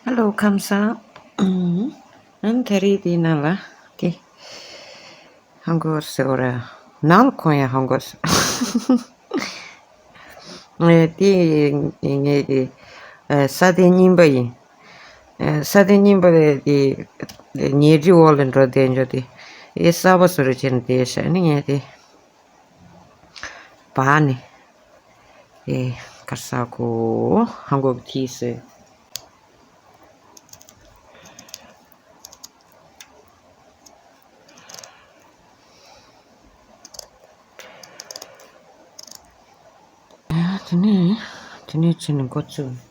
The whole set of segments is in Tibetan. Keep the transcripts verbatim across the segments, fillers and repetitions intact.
ཧེ་ལོ་ཁམས་བཟང་། ཨང་། ད་རེས་དེའི་ནང་ལ་དེ་ཧང་གོ་ཟེར་བ་ར། ནང་ལ་ཁོང་ཡང་ཧང་གོ་ཟེར། ཨེ་དེ་ངས་དེ་ས་སྟེང་རྙིང་པ་ཡིན། ས་སྟེང་རྙིང་པ་དེ་ཉལ་ཁྲིའི་འོག་ལ་འགྲོ་བསྡད་འཇོག་དེ། ཨེ་གསར་པ་བཟོ་རེ་བྱས་ནས་བསྡད་ཤག་ནི་ངས་དེ། བ་ནི། ཨེ་གར་ས་གོ་ཧང་གོ་གི་ཐིག་སེ། དེ་ནས་དེ་ནས་ཕྱིན་ནས་འགོ་བཙུགས།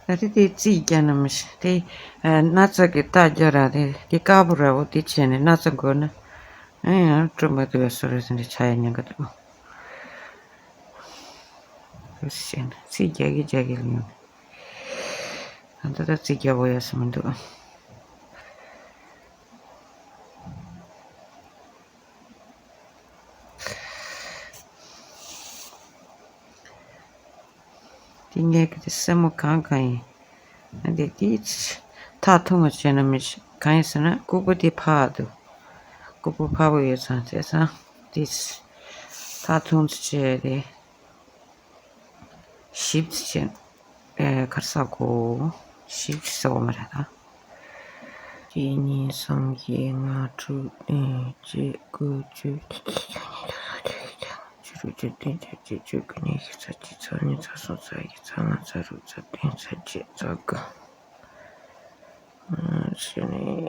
ད་དེ་དེ་རྩིས་རྒྱག་ན་མི་ཤེས་དེ། སྣ་ཚོགས་ཀྱི་རྟགས་རྒྱག་ར་དེ་དེ་དཀར་པོ་ར་བོ་དེ་བྱས་ནས་སྣ་ཚོགས་དགོས་ན། ཨེ་ཡང་སྤྲོ་མ་ཐུབ་པའི་བཟོ་རེ་ཟིན་དེ་ཆ་ཡ་ཉེན་ཁ་འདུག་ཨ་ཟེར་ནས་རྩིས་རྒྱག་གི་རྒྱག་གི་ལ་ཡོང་། ད་ལྟ་རྩིས་རྒྱག་དགོས་ཡ་ཟེར་མི་འདུག་དེ་ངས་གི་དེ་སེན་མོ་གང་གང་ཡིན། ཨ་དེ་དེ་ཐག་ཐུང་བ་བྱས་ན་མི་ཤེས། གང་ཡིན་ཟེར་ན་ལྐུགས་པ་དེ་ཕར་འདུག་ལྐུགས་པ་ཕར་བ་ཡོད་ཙང་བྱས་ཙང་དེ་ཐག་ཐུང་ཙམ་བྱས་ཏེ། ཞིབ་ཅིག་བྱས། ཨེ་གར་ས་གོ་ཞིབ་ཅིག་ཟེར་བ་མ་རེད་ད། གཅིག་གཉིས་གསུམ་བཞི་ལྔ་དྲུག་བདུན་བརྒྱད་དགུ་བཅུ། བཅུ་དྲུག་བཅུ་བདུན་བཅུ་བརྒྱད་བཅུ་དགུ་ཉི་ཤུ་རྩ་གཅིག་རྩ་གཉིས་རྩ་གསུམ་རྩ་བཞི་རྩ་ལྔ་རྩ་དྲུག་རྩ་བདུན་རྩ་བརྒྱད་རྩ་དགུ། ཨ་ཟེར་ནས།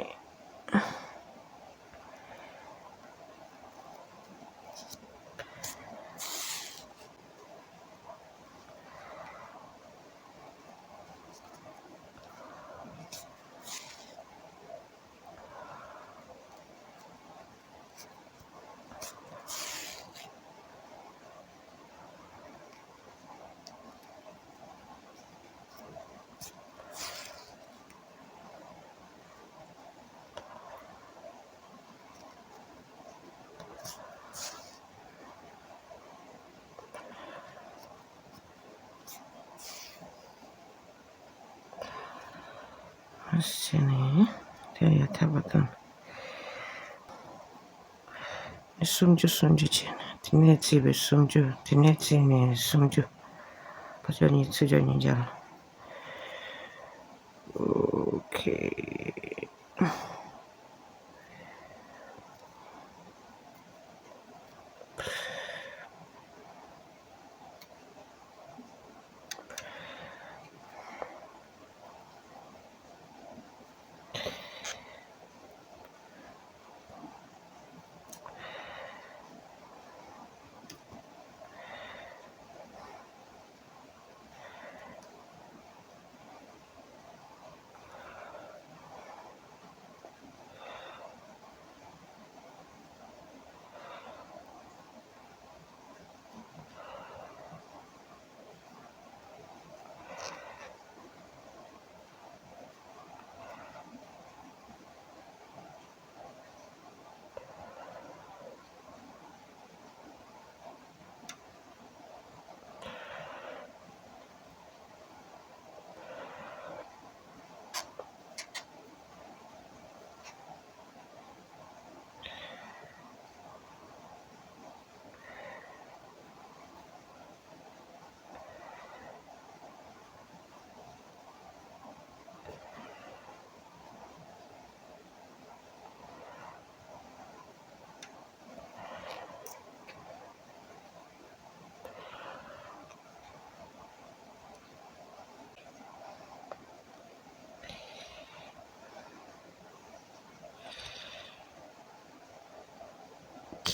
ཟེར་ནས་དེ་ཡ་ཐག་པ་དང་། སུམ་ཅུ་སུམ་ཅུ་བྱས་ནས་དེ་ནས་བརྩིས་པའི་སུམ་ཅུ། དེ་ནས་བརྩིས་ནས་སུམ་ཅུ། ཕར་ཕྱོགས་གཉིས་ཚུར་ཕྱོགས་གཉིས་སྦྱར། ཨོ་ཁེ།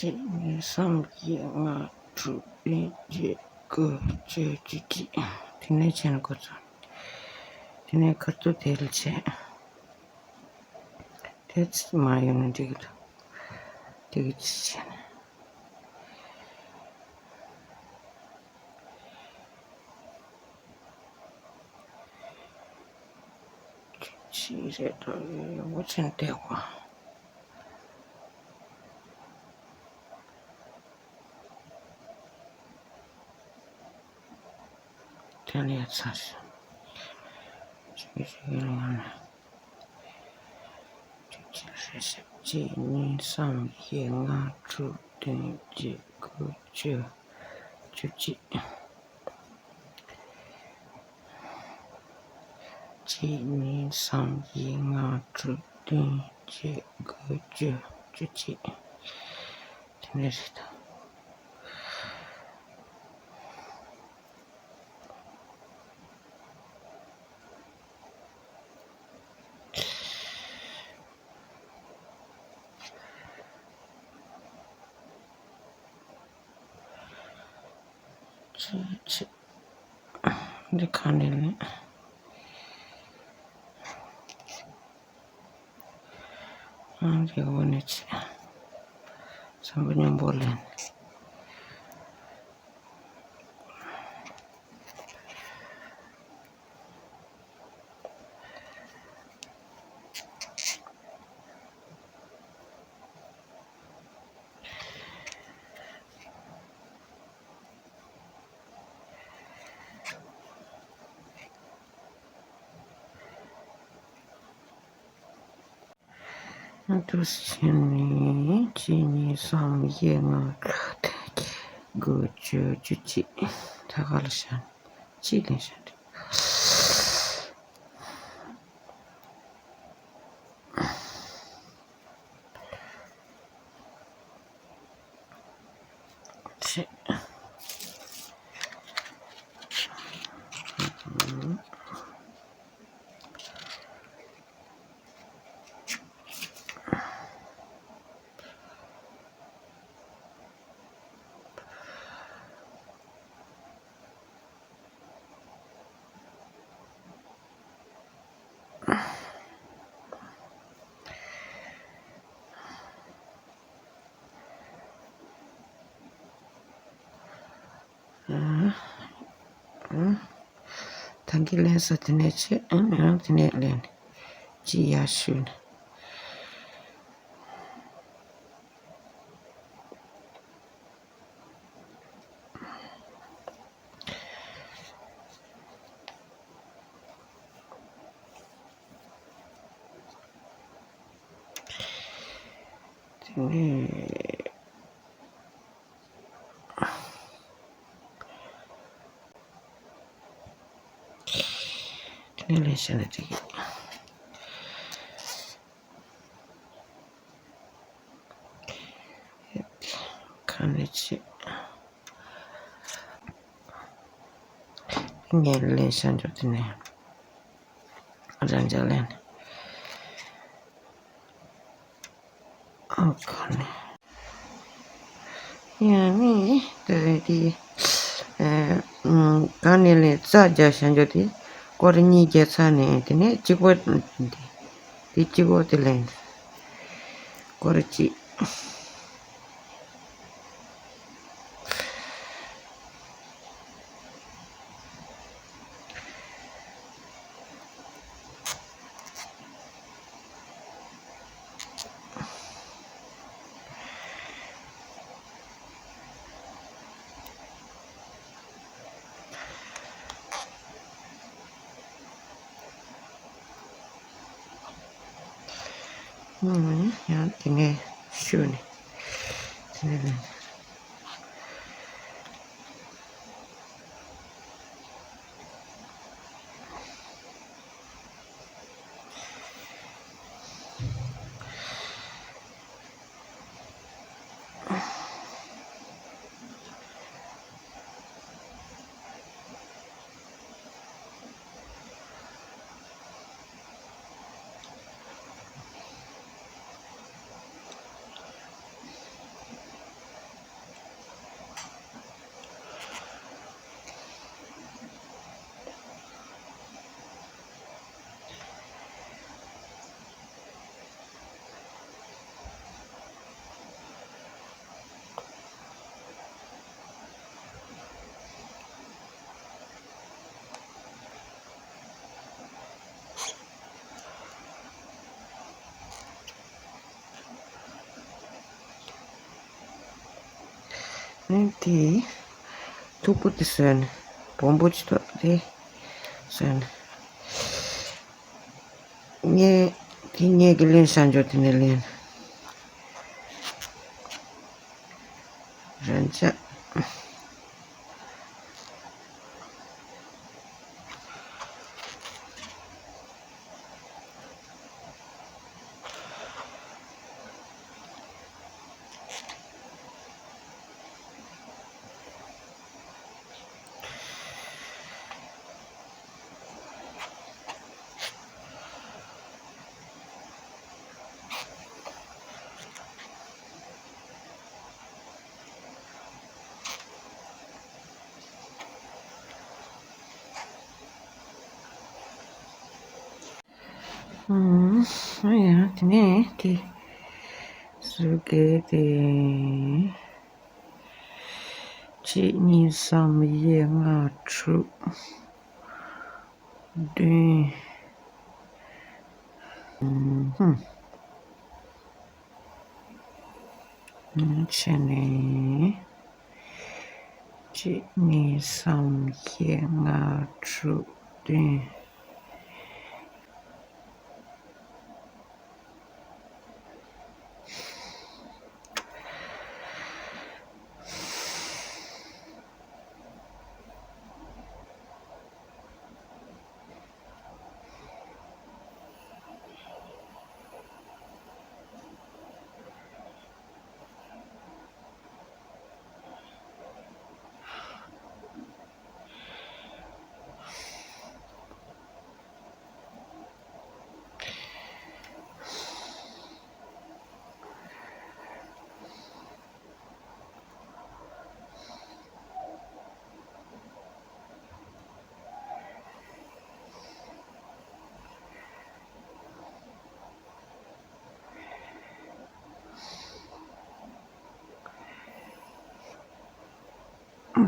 གཅིག་གཉིས་གསུམ་བཞི་ལྔ་དྲུག་བདུན་བརྒྱད་དགུ་བཅུ་བཅུ་གཅིག་དེ་ནས་བྱས་ནས་འགོ་ཚུགས། དེ་ནས་ཁ་ཐུག་དེ་ལ་བྱས། དེ་ཚོ་མ་ཡོང་ན་འགྲིག་གི་འདུག་དེ་གི་ཅི་བྱས་ནས། ཅི་རེད་དོ། ཡོང་བ་ཆེན་བལྟས་གོ། དེ་ལས་ཚར་ཞིང་། ཅི་ཞིག་ཡིན་ཡང་ན། གཅིག་གཉིས་གསུམ་བཞི་ལྔ་དྲུག་བདུན་བརྒྱད་དགུ་བཅུ་བཅུ་གཅིག་གཅིག་གཉིས་གསུམ་བཞི་ལྔ་དྲུག་བདུན་བརྒྱད་དགུ་བཅུ་བཅུ་གཅིག་དེ་འདྲ་རེད་དོ། ཅི་ཅི། འདི་ག་ནས་ལེན། ཨང་། འདི་འོག་ནས་ཆེ། བསམ་པ་སྙོམས་པོ་ལེན། དུས་ཆེན་ནི་གཅིག་གཉིས་གསུམ་བཞི་ལྔ་དྲུག་བདུན་བརྒྱད་དགུ་བཅུ་བཅུ་གཅིག་ད་ག་ལ་བཞག་གཅིག་ལེན་བཞག་ཆེ། ད་གིན་ལེན་ས་དེ་ནས་ཆེ། ཨང་། ཡང་དེ་ནས་ལེན། ཅི་ཡ་ཤུ་ན། དེ་ནས། དེ་ནས་ལེན་བྱས་ན་འགྲིག་གི། ཁ་ནས་ཆེ། ངས་ལེན་བྱ་འཇོག་དེ་ནས་རང་འཇགས་ལེན། ཨ་ཁ་ནས། ཡང་ནི་དེ་དེ་ག་ནས་ལེན་རྩ་རྒྱག་བྱ་འཇོག་དེ་སྐོར་གཉིས་རྒྱག་ཚར་ནས་དེ་ནས་གཅིག་པོ་དེ་དེ་གཅིག་པོ་དེ་ལེན། སྐོར་གཅིག་ཡང་དེ་ནས་ཤུ་ནས་དེ་ནས་ལེན། དེ་མཐུག་པོ་དེ་བཟོས་ནས་སྦོམ་པོ་ཅིག་ཐོགས་དེ་བཟོས་ནས། ངས་དེ་ངས་ཀྱི་ལེན་ཤ་འཇོག་དེ་ནས་ལེན་རན་ཅག་ཨུམ། ཨ་ཡ། དེ་ནས་དེ་ཟུར་གེ་དེ། གཅིག་གཉིས་གསུམ་བཞི་ལྔ་དྲུག་བདུན། ཨུམ། བྱས་ནས། གཅིག་གཉིས་གསུམ་བཞི་ལྔ་དྲུག་བདུན།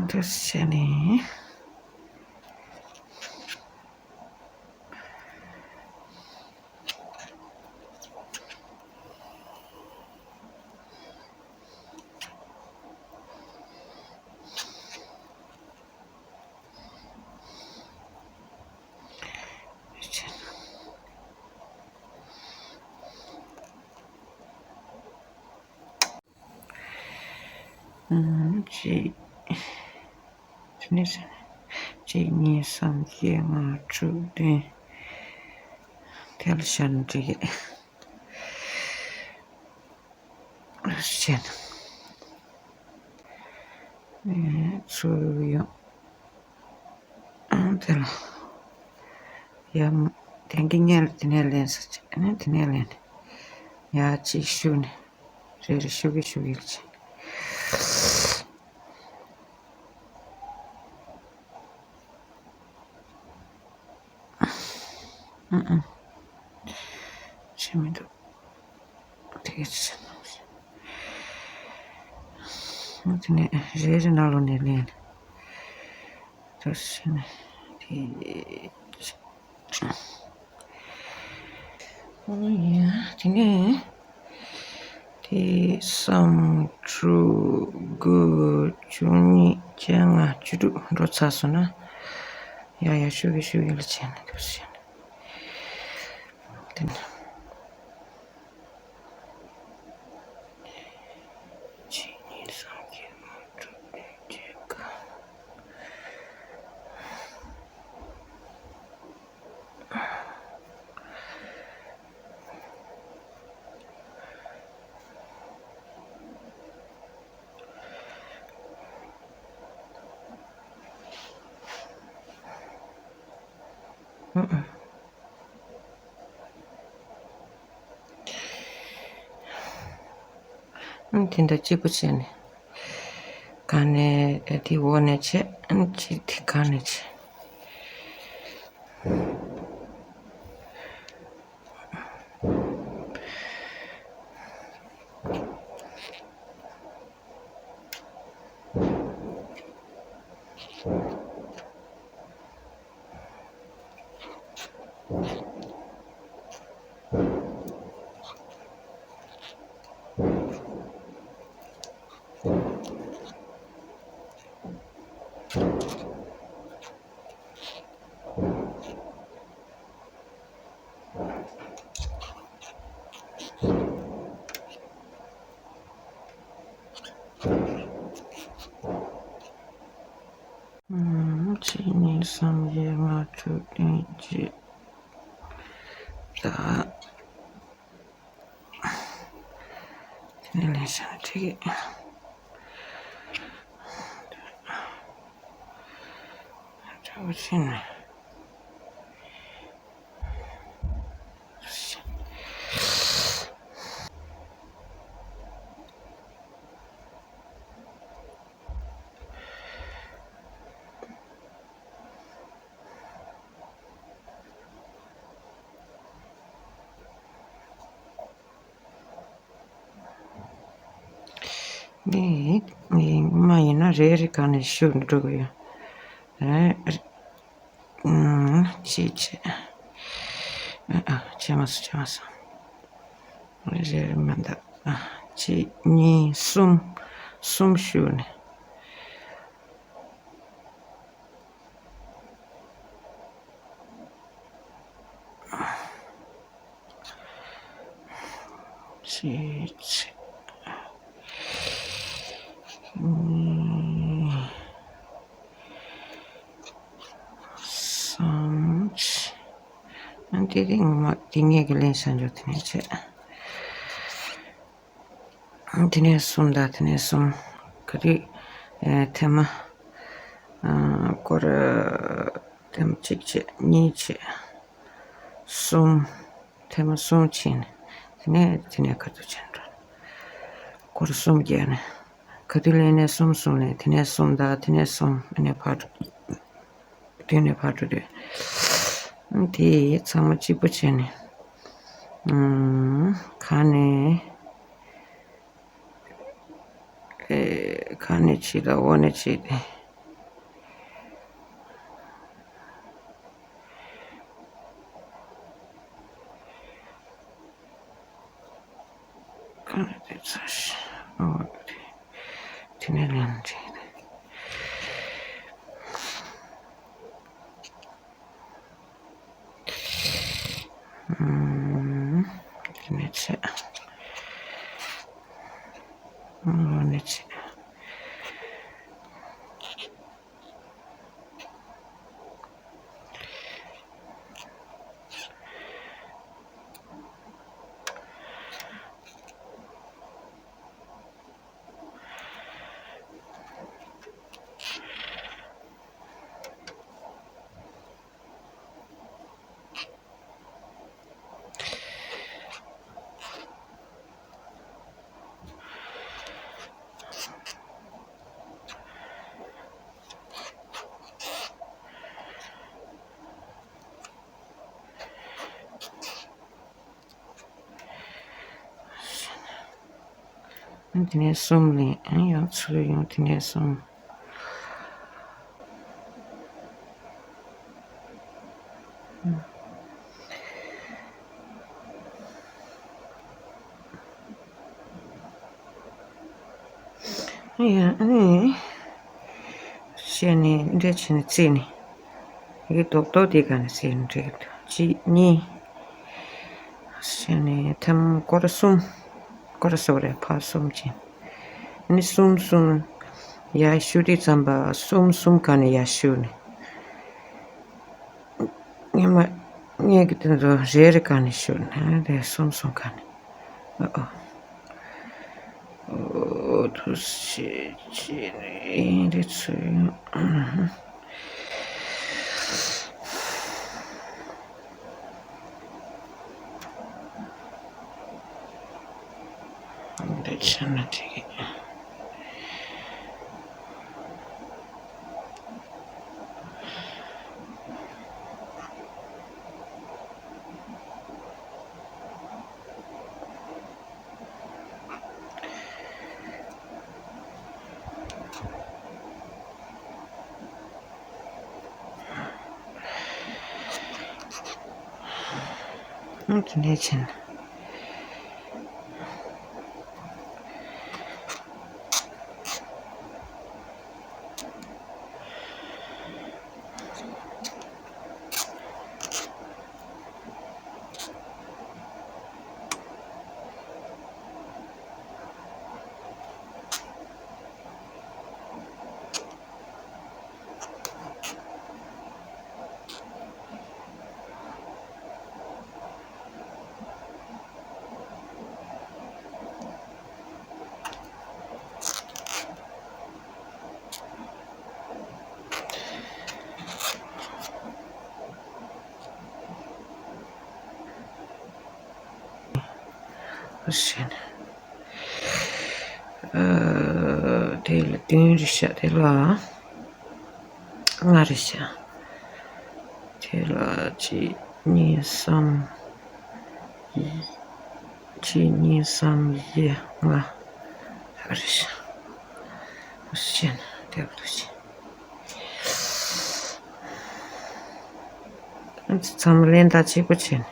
འདུ་བྱས་ནས། གཅིག་གཅིག་གཉིས་གསུམ་བཞི་ལྔ་དྲུག་བདུན། དེ་ལ་ཤར་འགྲིག་གི། བཤད། ཚུར་ཡོང་། དེ་ལ་ཡ། དེང་གི་ངས་དེ་ནས་ལེན་ས་ཅིག་ནས་དེ་ནས་ལེན། ཡ་གཅིག་ཞུ་ནས། རེ་རེ་ཞུ་གི་ཞུ་གི་ལ་ཅིག་ཨང་ཨང་། ཤེས་མི་འདུག་དེ་ག་ཅི་བྱེད་ན། དེ་ནས་རེ་རེ་ནང་ལོགས་ནས་ལེན། དེ་བྱས་ནས་དེ། ཨོ་ཡ། དེ་ནས་དེ་གསུམ་དྲུག་དགུ་བཅུ་གཉིས་བཅོ་ལྔ་བཅུ་དྲུག་འགྲོ་ཚར་སོང་ན། ཡ་ཡ་ཞུ་གི་ཞུ་གི་ལ་བྱས་ན་དེ་བྱས་ན། དེ་ནས། གཅིག་གཉིས་གསུམ་བཞི་ལྔ་དྲུག་བདུན་བརྒྱད་དགུ། ཨུ་ཨུ། ཨུ། དེ་འདྲ་གཅིག་པུ་བྱས་ནས། ག་ནས་དེ་འོག་ནས་བྱས། ཨུ། གཅིག་དེ་ག་ནས་བྱས། གཅིག་གཉིས་གསུམ་བཞི་ལྔ་དྲུག་བདུན་བརྒྱད། ད། དེ་ནས་ལེན་བྱས་ན་འགྲིག་གི། འདྲ་བོ་བྱས་ནས། འདི་མ་ཡིན་ན་རེ་རེ་ག་ནས་ཤུགས་འགྲོ་གི་ཡོད། རེད། ཨ། ཅི་བྱེད། ཨ། ཨ། བྱས་མ་སོང་། བྱས་མ་སོང་། རེ་རེ་མ་འདུག་ཨ། གཅིག་གཉིས་གསུམ། གསུམ་ཤུགས་ནས། གཅིག་གཉིས། གསུམ། ཨ། དེ་རིང་ངོ་མ་དེ་ངས་ཀྱི་ལེན་བྱ་འཇོག་དེ་ནས་བྱེད། དེ་ནས་གསུམ་དང་། དེ་ནས་གསུམ། ག་དུས། ཨེ། ཐེངས་མ། ཨ། སྐོར། ཐེངས་མ་གཅིག་བྱས། གཉིས་བྱས། གསུམ། ཐེངས་མ་གསུམ་བྱས་ནས། དེ་ནས་དེ་ནས་ག་དུས་བྱས་འགྲོ། སྐོར་གསུམ་བརྒྱབ་ནས། ག་དུས་ལེན་ནས་གསུམ་གསུམ་ལེན། དེ་ནས་གསུམ་དང་། དེ་ནས་གསུམ། ཨ་ནས་ཕར་འགྲོ། དེ་ནས་ཕར་འགྲོ་དུས། དེ་ཚང་མ་གཅིག་པ་བྱས་ནས། ཨུམ། ག་ནས། ཨེ། ག་ནས་བྱེད་དང་། འོག་ནས་བྱེད་དེ། ག་ནས་དེ་ཚར་ཤག་འོ་དེ། དེ་ནས་ལེན་བྱེད་དེ། ཨུམ། དེ་ནས་བྱེད། འོག་ནས་བྱེད། དེ་ནས་གསུམ་ལེན། ཡང་ཚུར་ཡོང་། དེ་ནས་གསུམ། ཡང་ཨ་ནི། བྱས་ནས་འདྲ་བྱས་ནས་བརྩིས་ནས། ཡི་རྡོག་རྡོག་དེ་ག་ནས་བརྩིས་ནས་འགྲིག་གི་འདུག་གཅིག་གཉིས། བྱས་ནས་ཐེངས་མ་སྐོར་གསུམ། སྐོར་གསུམ་རེད། ཕར་གསུམ་བྱས། ཨ་ནི་གསུམ་གསུམ། ཡར་ཞུ་དུས་ཙམ་པ་གསུམ་གསུམ་ག་ནས་ཡར་ཞུ་ནས། ངས་མ། ངས་ཀྱི་དེ་ཚོ་རེ་རེ་ག་ནས་ཞུ་ནས། དེ་གསུམ་གསུམ་ག་ནས། ཨ། ཨ། འོ། དུ་ཞེས་བྱས་ནས་འདི་ཚོ། འདི་ཆ་ན་དེ། ཨང་། དེ་འདྲས་བྱས་ན། ཞེ་ན། ཨ། དེ་ལ་བདུན་རེད་ཤག་དེ་ལ་ལྔ་རེད་ཤག་དེ་ལ་གཅིག་གཉིས་གསུམ། གཅིག་གཉིས་གསུམ་བཞི་ལྔ་རེད་ཤག་ཞེ་ན་དེ་བ་ལ་ཞེ། ཚང་མ་ལེན་ད་གཅིག་པོ་བྱས་ནས།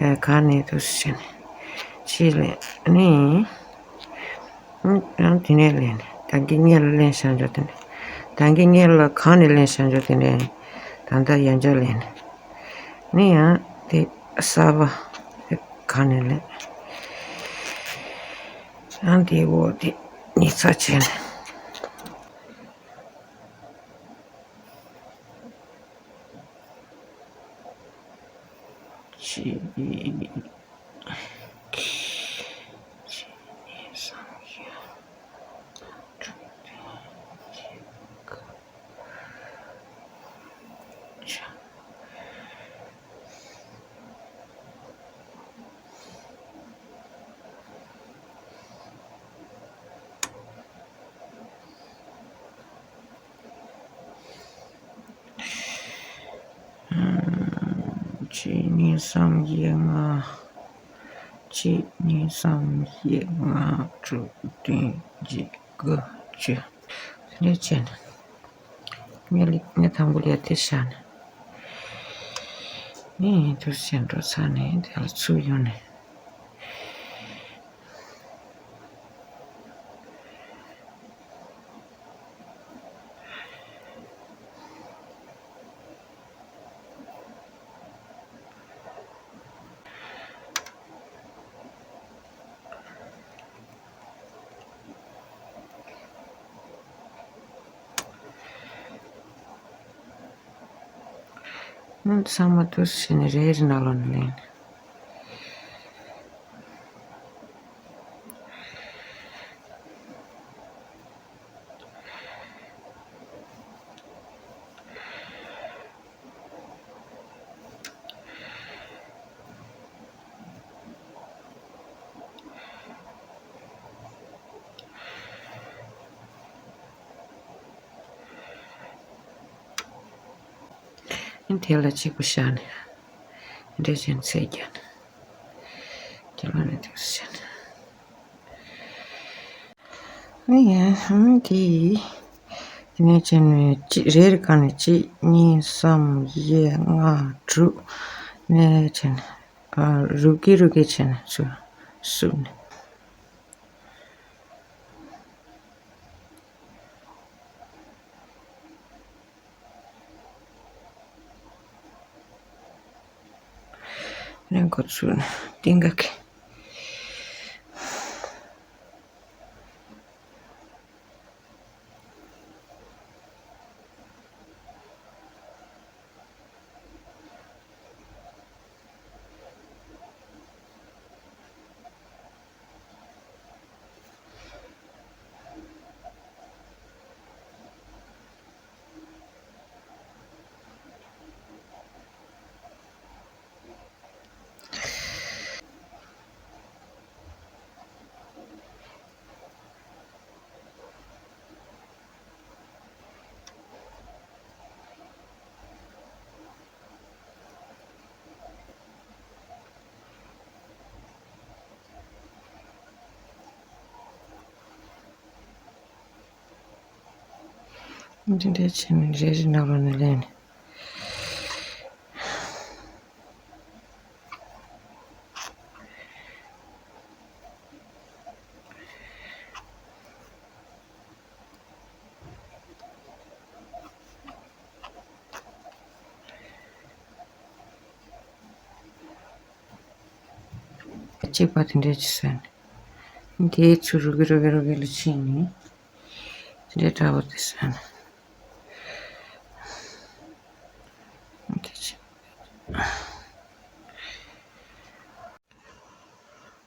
ཨ། ག་ནས་འདུག་སེ་བྱས་ནས། གཅིག་ལེན་ནི། ཨང་། དེ་ནས་ལེན་ནས། ད་གིན་སྔོན་ལ་ལེན་བཞག་འཇོག་དེ་ནས། ད་གིན་སྔོན་ལ་ག་ནས་ལེན་བཞག་འཇོག་དེ་ནས། ད་ལྟ་ཡང་བསྐྱར་ལེན་ནས། ནི་ཡང་དེ་གསར་པ་དེ་ག་ནས་ལེན། ཡང་དེ་འོག་དེ་ཉིས་ཚགས་བྱས་ནས། གཅིག་གཅིག་གཉིས་གསུམ་བཞི། དྲུག་བདུན་བརྒྱད་དགུ། བཅུ། གཅིག་གཉིས་གསུམ་བཞི་ལྔ། གཅིག་གཉིས་གསུམ་བཞི་ལྔ་དྲུག་བདུན་བརྒྱད་དགུ་བཅུ། དེ་འདྲ་བྱས་ནས། ངས་ལི་ངས་དང་པོ་ལ་དེ་བཞག་ནས། ངས་དུས་ཆེན་འགྲོ་ཚར་ནས་དེ་ལ་ཚུར་ཡོང་ནས། ཚང་མ་འདུག་སེ་བྱས་ནས་རེ་རེ་ནང་ལོགས་ནས་ལེན། དེ་ལ་གཅིག་པུ་བཞག་ནས། འདྲ་བྱས་ཚད་བརྒྱབ་ནས། རྒྱབ་ལོགས་ནས་དེ་བཞག་ནས། ཨ་ཡ། ཨ། དེ་ནས་བྱས་ནས་གཅིག་རེ་རེ་བཀག་ནས་གཅིག་གཉིས་གསུམ་བཞི་ལྔ་དྲུག་ནས་བྱས་ནས། ཨ། རུག་གེ་རུག་གེ་བྱས་ནས་ཚུར་བསུབས་ནས། ནས་འགོ་ཚུགས་ན་གཏིང་ག་གི། འདི་འདྲ་བྱས་ནས་རེ་རེ་ནང་ལོགས་ནས་ལེན། གཅིག་པ་དེ་འདྲས་ཅིག་བཟོས་ནས། དེའི་ཚུར་རུ་གི་རུ་གི་རུ་གི་ལ་ཕྱིན་ནས། དེ་འདྲས་འདྲ་བོ་དེ་བཟོས་ནས། དེ་ཅི།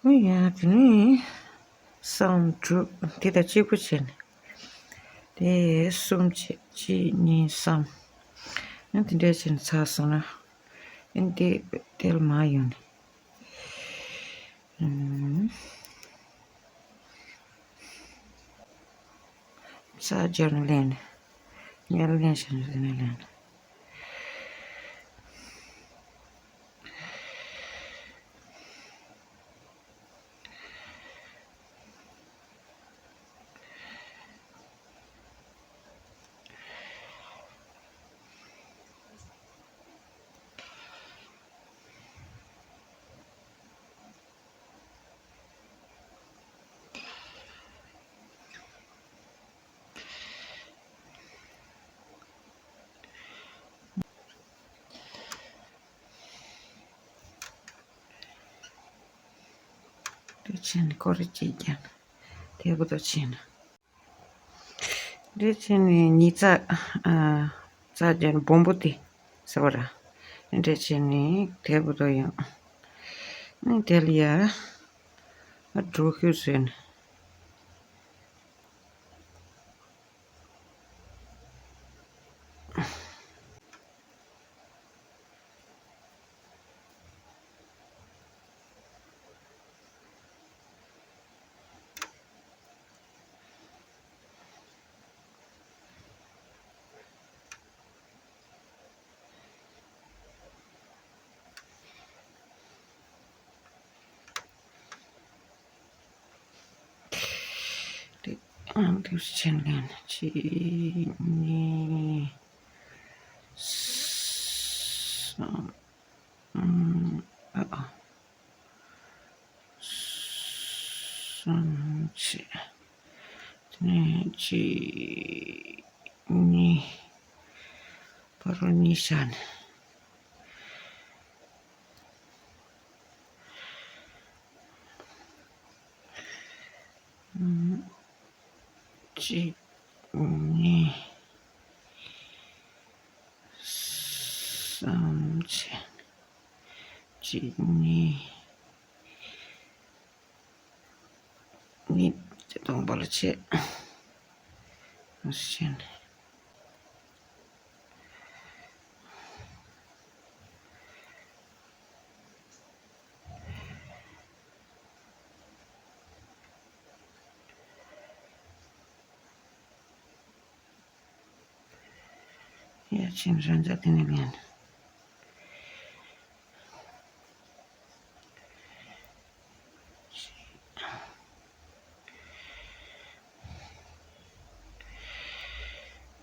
ཨོ་ཡ། དེ་ནས་གསུམ་དྲུག་དེ་དང་གཅིག་པུ་བྱས་ནས། དེ་གསུམ་བྱས། གཅིག་གཉིས་གསུམ། ཨ། དེ་འདྲས་བྱས་ནས་ཚར་སོང་ན། ཨ། དེ་དེ་ལ་མར་ཡོང་ནས། ས་སྦྱར་ནས་ལེན། ཉལ་ལེན་ཞིང་ཟེར་ནས་ལེན། དེ་ཕྱིན་ནས་ཀོ་རེ་ཅིག་ཀྱང་དེ་བུ་དོ་ཕྱིན་ན། དེ་ཕྱིན་ནས་ཉི་ཚ་ཨ་ཚ་ཅན་སྦོམ་པོ་དེ་ཟེར་བ་ར། དེ་ཕྱིན་ནས་དེ་བུ་དོ་ཡང་ནི་དེ་ལ་ཡ་འགྲོ་ཤུལ་ཟེར་ནས། དེ་ཨང་དེ་ཕྱིན་ལན་གཅིག་གཉིས་གསུམ། ཨ་ཨ། གསུམ་བྱས། དེ་ནས་གཅིག་གཉིས། ཕ་རོལ་གཉིས་བཞག་ནས། གཅིག་གཉིས་གསུམ་བྱས། གཅིག་གཉིས་གཉིས་དེ་སྟོང་པ་ལ་བྱས། བྱས་ནས། ཡ་ཆེན་རང་ཅག་དེ་ནས་ལེན།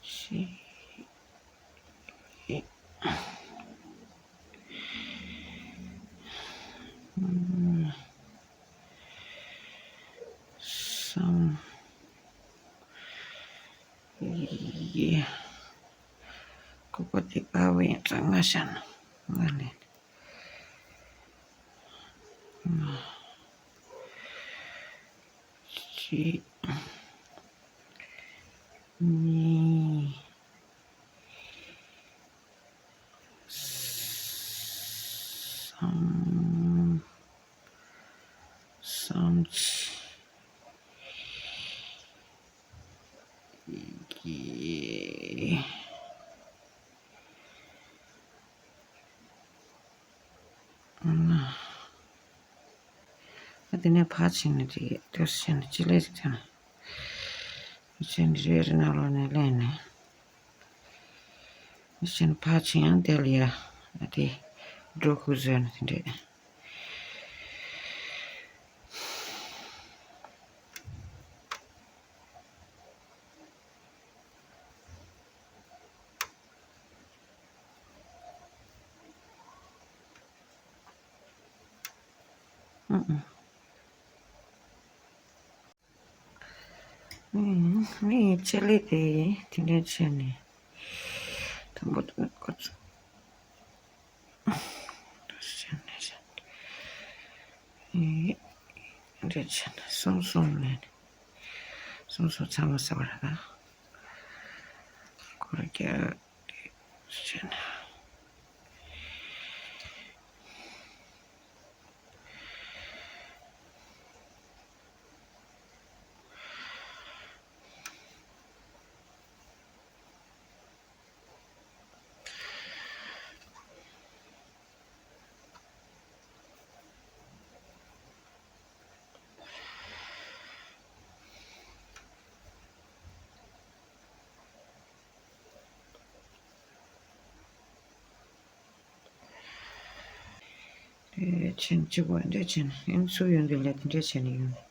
གཅིག་གསུམ། ཡེ། ཀོ་ཀོ་དེ་ཨ་བ་ཡང་ཙང་ང་ཤ་ན་ང་ལེན། གཅིག་གཉིས། གསུམ། གསུམ་གྱི། ཨ་དེ་ནས་ཕར་ཕྱིན་ནས་དེ་དུས་ཕྱིན་ནས་ཅི་ལས་ཟེར་ན། ཕྱིན་རེ་རེ་ནང་ལོགས་ནས་ལེན་ནས། ཕྱིན་ཕར་ཕྱིན་ཡང་དེ་ལ་ཡ་ཨ་དེ་འགྲོ་ཁུ་བཟོས་ནས་དེ་འདྲས། ཨང་། ཨང་། ངའི་ཆེད་ལས་དེ་དེ་འདྲ་བྱས་ནས་དང་པོ་དེ་ཁོ་ཚོ། འདྲ་བྱས་ནས་གསུམ་གསུམ་ལས་ནས་གསུམ་གསུམ་ཚང་མ་ཟེར་བ་རེད་ད། སྐོར་རྒྱག་བྱས་ནས། ཨེ་ཆེན་གཅིག་པོ་འདྲ་ཆེན་ཡང་སུ་ཡོང་གི་ལས་དེ་འདྲ་ཆེན་ཡོང་།